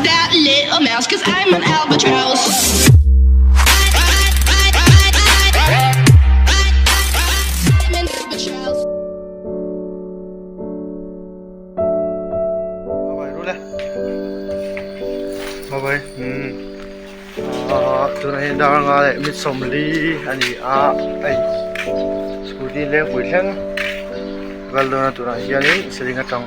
that little mouse, cause I'm an albatross. I'm an albatross. Bye bye. Hmm. Ah, tunah hian dar anga leh mit sawmli a ni a hei scooty lengpui thleng vel dawn a tunah hianin siling atang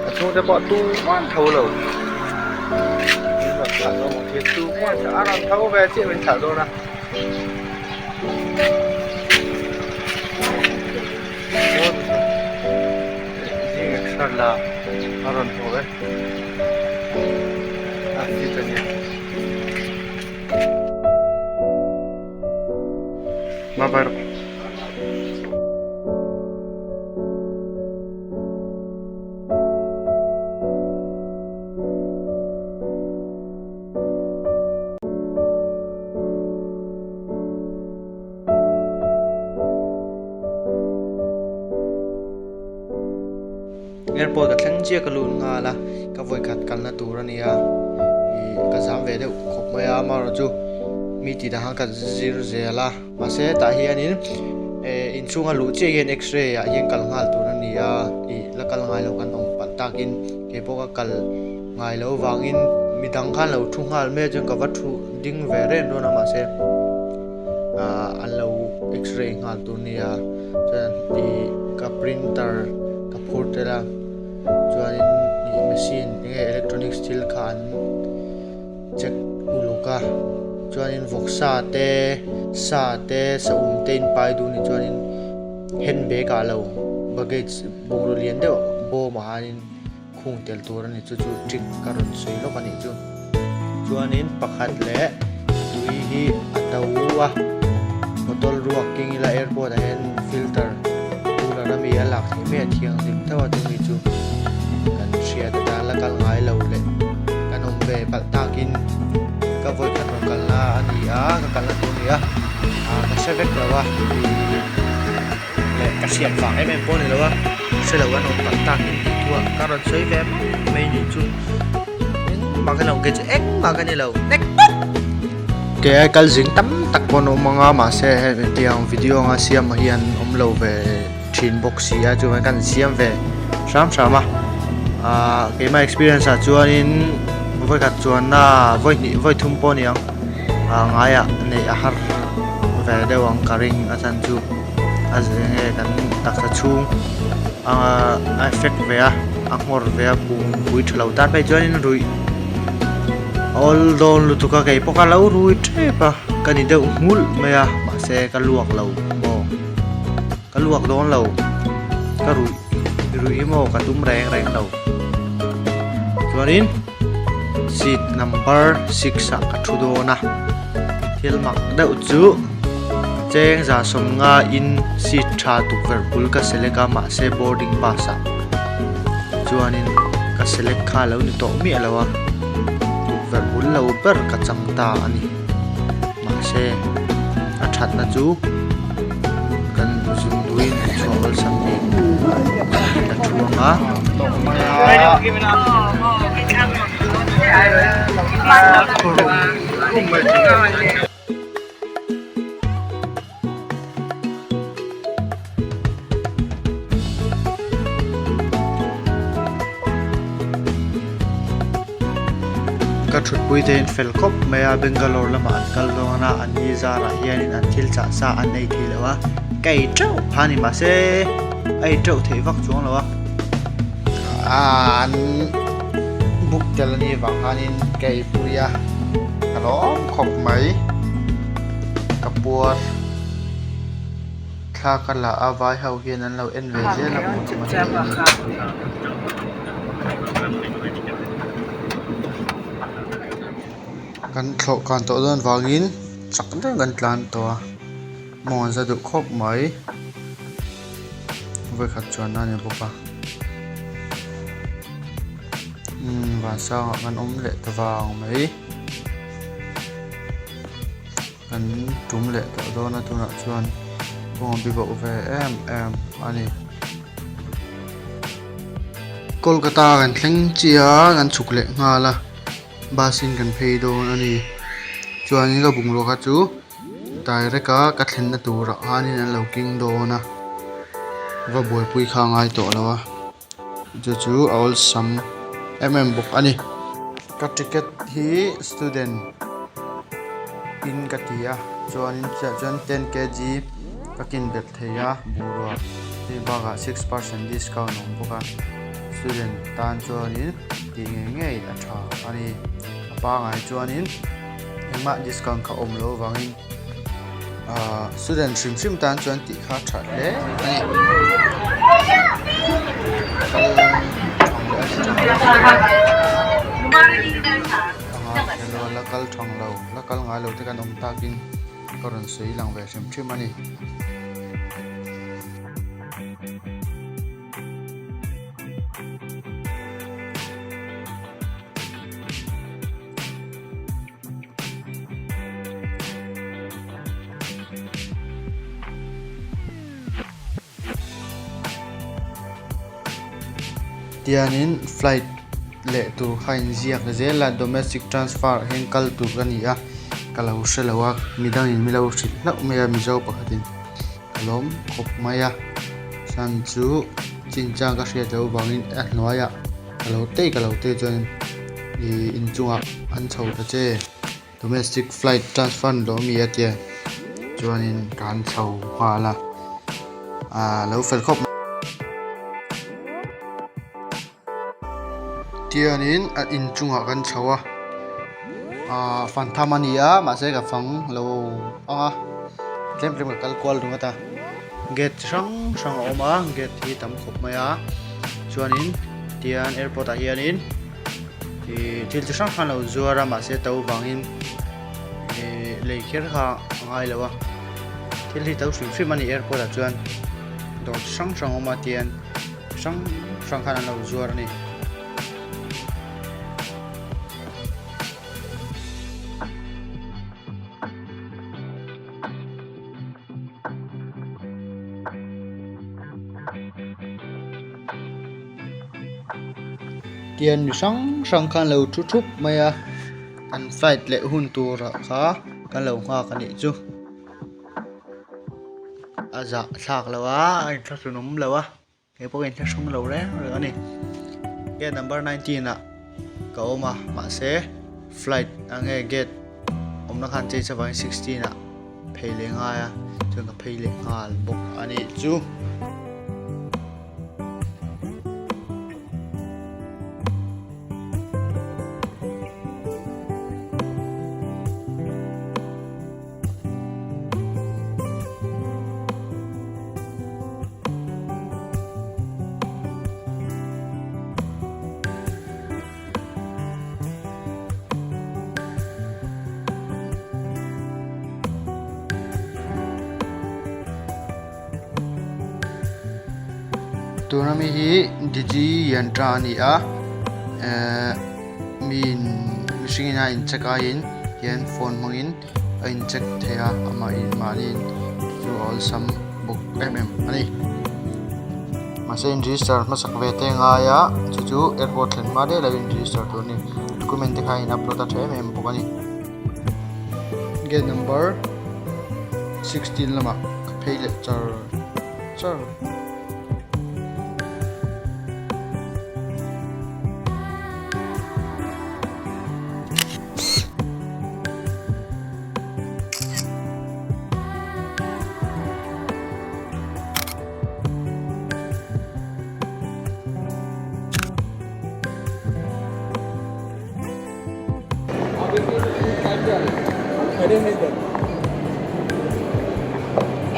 a chhungte pawh tu man tho lo min rawn thlah dawn ang khi tu man a rawn tho ve chiah min thlah dawn a. Zing exer la a rawn haw e a fit a nia bye bye rawh. Airport a thleng chiah ka lut nghal a ka vawikhat kalna tur a ni a ih ka zam ve deuh khawp mai a amaherawh chu mi tih dan khan ka zir zel a mahse tah hianin eh inchhunga luh chiah hian x-ray ah hian kal nghal tur a ni a ih la kal ngai lo kan awm palh takin keipawh ka kal ngai loh vangin midang khan lo thu nghal mai a chuan ka va thu ding ve reng dawn a mahse. ah an lo x-ray nghal tur nia chuan ih ka printer ka phur tel a chuanin ih machine eng nge electronics thil kha an check uluk a chuanin vawksa te sa te saum te in pai duh a nih chuanin handbag ah lo baggage bungraw lian deuh bawm ah hianin khung tel tur a ni chu chu trick ka rawn sawi lawk a nih chu chuanin pakhat leh tui hi a to a bottle ruak keng ila airport ah hian filter cooler ami a lak theih mai a thianghlim tho a chumi chu kan hriat atan la kal ngai lo leh kan awm ve palh takin ka vawikhat rawn kalna a ni a ka kalna tur a ni a ah ka hre vek lo a ih leh ka hriat vang em em pawh a ni lo a hre lo an awm palh tak in tih thu ah ka rawn sawi ve mai mai nih chu engmah ka ni lo kei chu engmah ka ni lo nek pawp ke ai kal zing tam tak pawh an awm ang a mahse hetiang video anga siam ah hian awm lo ve thin bawk si a chuvangin kan siam ve hram hram a ahh keimah experience ah chuanin vawikhat chuanna vawi hnih vawi thum pawh a ni ang ah ngaiah neih a har ve deuh ang ka ring a chan chu a zir nge kan taksa chhung a effect ve a a nghawr ve a pui tha lo tan phei chuanin ruih a awl dawn lutuk a kei pawh ka lo rui tep a ka ni deuh nghulh mai a mahse ka luak lo maw ka luak dawn lo ka ruih ruih hi maw ka tum reng reng lo chuanin. Seat number six ah ka thu dawn a thil mak deuh chu cheng za sawmnga in seat tha tukverh bul ka select a mahse boarding pass ah chuanin ka select kha alo ni tawh miah lo a tukverh bul lo ber ka chang ta a ni mahse a thatna chu kan zun duhin chhuah awlsam bik ka thu ang a. Ka thutpui te in fel khawp mai a Bangalore lamah an kal dawn a an ni zarah hianin an thil chah sa an ei thei lo a ka ei teuh pha ni mahse a ei teuh theih vak chuang lo a an book tel a nih vang khanin ka ei pui a ka lawm khawp mai ka puar. Thla ka la a vai ho hian an lo en ve zel a hmuh nawm a ni. Kan thlawh kan tawh dawn vangin chak deuh kan tlan tawh a mawng an za duh khawp mai vawikhat chuan a ni bawk a umm vansangah kan awm leh ta vang mai. Kan tum leh tawh dawn a tunah chuan kawng a bi bauh ve em em a ni. Kolkata kan thleng chiah a kan chhuk leh nghal a. Bus in kan phei dawn a ni. Chuanin ka bungrua kha chu direct a ka thlenna turah khanin an lo keng dawn a, va buaipui kha a ngai tawh lo a, chu chu a awlsam em em bawk a ni. Ka ticket hi student in ka ti a, chuanin chutah chuan ten kg ka kin belh thei a bungrua hei bakah 6% discount a awm bawk a student tan chuanin tih ngei ngei a tha a ni a pangai chuanin engmah discount kha awm loh avangin ahh student hrim hrim tan chuan tih kha a tha hle a ni la kal thang lo la kal ngai lo te kan awm takin ka rawn sawi lang ve hrim hrim a ni. Tianin flight leh tur kha a inziak zel a domestic transfer ah hian kal tur ka ni a ka lo hre lo a midangin min lo hrilh hlauh mai a mizo pakhatin ka lawm khawp mai a chhan chu chinchang ka hriat loh avangin a hnuaiah ka lo tei ka lo tei chuan ih inchungah an chho ta che. Domestic flight transfer ni lo ami a tia chuanin ka han chho nghal a ah lo fel khawp mai tianin a inchungah kan chho a ah fan tham a ni a mahse ka fang lo ang a tlem tlem ka kal kual ringawt a gate chi hrang hrang a awm a gate hi tam khawp mai a chuanin tian airport ah hianin. Ihh thil chi hrang hrang lo zuar a mahse to vangin ihh lei kher kha a ngai lo a thil hi to hrim hrim a ni airport ah chuan dawr chi hrang hrang a awm a tian hrang hrang khan an lo zuar a ni. Tian mi hrang hrang khan lo thu thup mai a an flight leh hun turah kha kan lo nghak a nih chu a zah thlak lo a a inthlahrun awm lo a kei pawh ka inthlahrung lo reng reng a ni gate number 19 ah ka awm a mahse flight a nge gate awmna khan change avangin 16 ah phei leh ngai a chuan ka phei leh nghal bawk a nih chu. Tuna mi hi Digi Yantra a ni a ehh miin mihring in a in check aiin hian phone hmangin a in check thei a amah in mahni chu a awlsam bawk em em a ni mahse in register hmasak ve te ngai a chu chu airport thlen hma daih lo in register tur a ni document te kha in upload a tha em em bawk a ni gate number 16 lamah ka phei leh char char.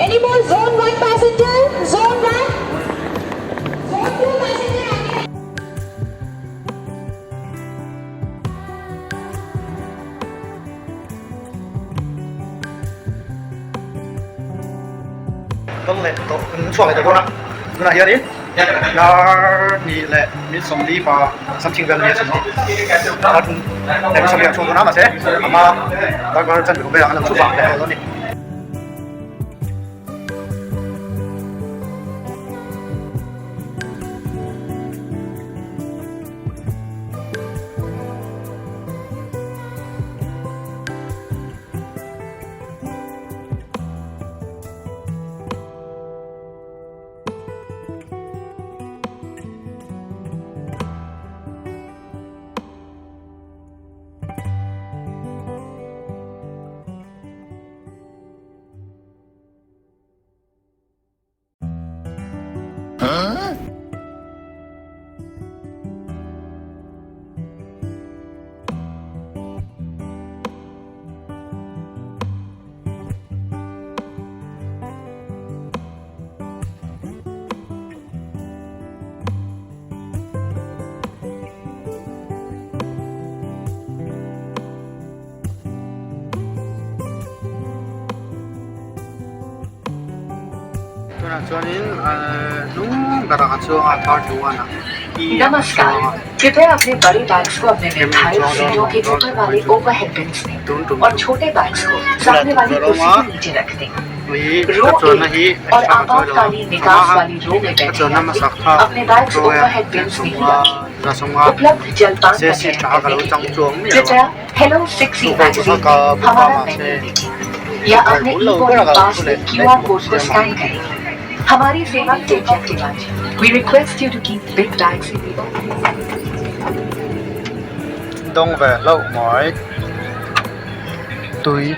Any more zone 1 passenger? Zone 1? Zone 2 passenger? Kal leh tawh kan chhuak leh tawh dawn a tunah hianin dar hnih leh minute 40 pa something vel ania dar thum leh minute 40 ah chhuak dawn a mahse a hma darkar chanve velah an lo thu vang leh tawh dawn a ni. Tunah chuanin hnung berah ka chuang a thirty one ah e ah ka chuang a hemi chuang dawn vang dawn mai chu tun tum chu tunah tukverh a awm a ih ka chuanna hi extra ka chawi lo a a hma khan ka chuanna hmasak kha chawi a 70 150 mahse seat tha kha ka lo chang chuang miah lo a tukverh chu kha ka book a mahse tukverh bul lo ber a ka lo thu leh daih bawk sia maw. Dawng ve hlauh mai tui.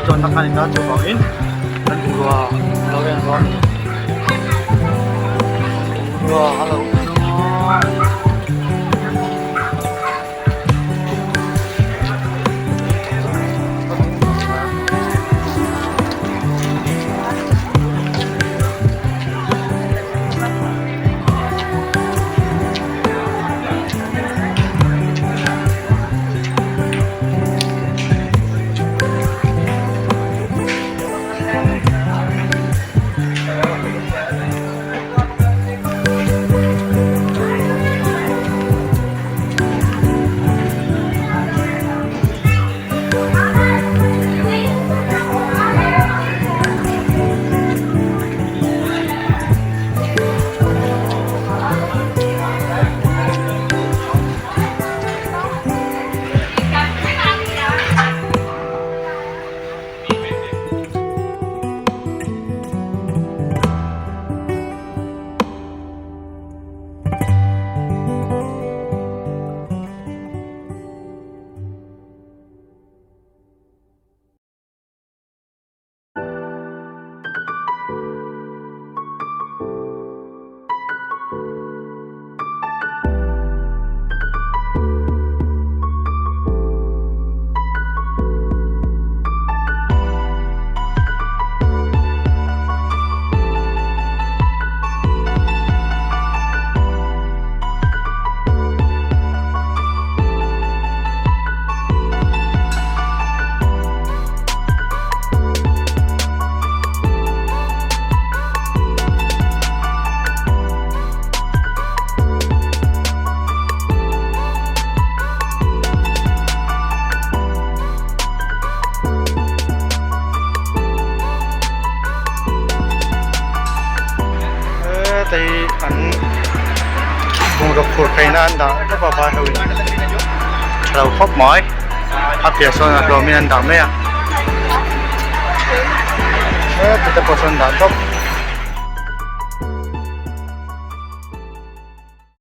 chuanna kha a ni ta chuvangin an bungrua a lo en rawh a ni bungrua a lo en a. Hetai an bungraw phur theihna an dah tawp a vai ho in tha lo khawp mai a piah sawn a hlawmin an dah mai a heti te pawh sawn an dah tawp.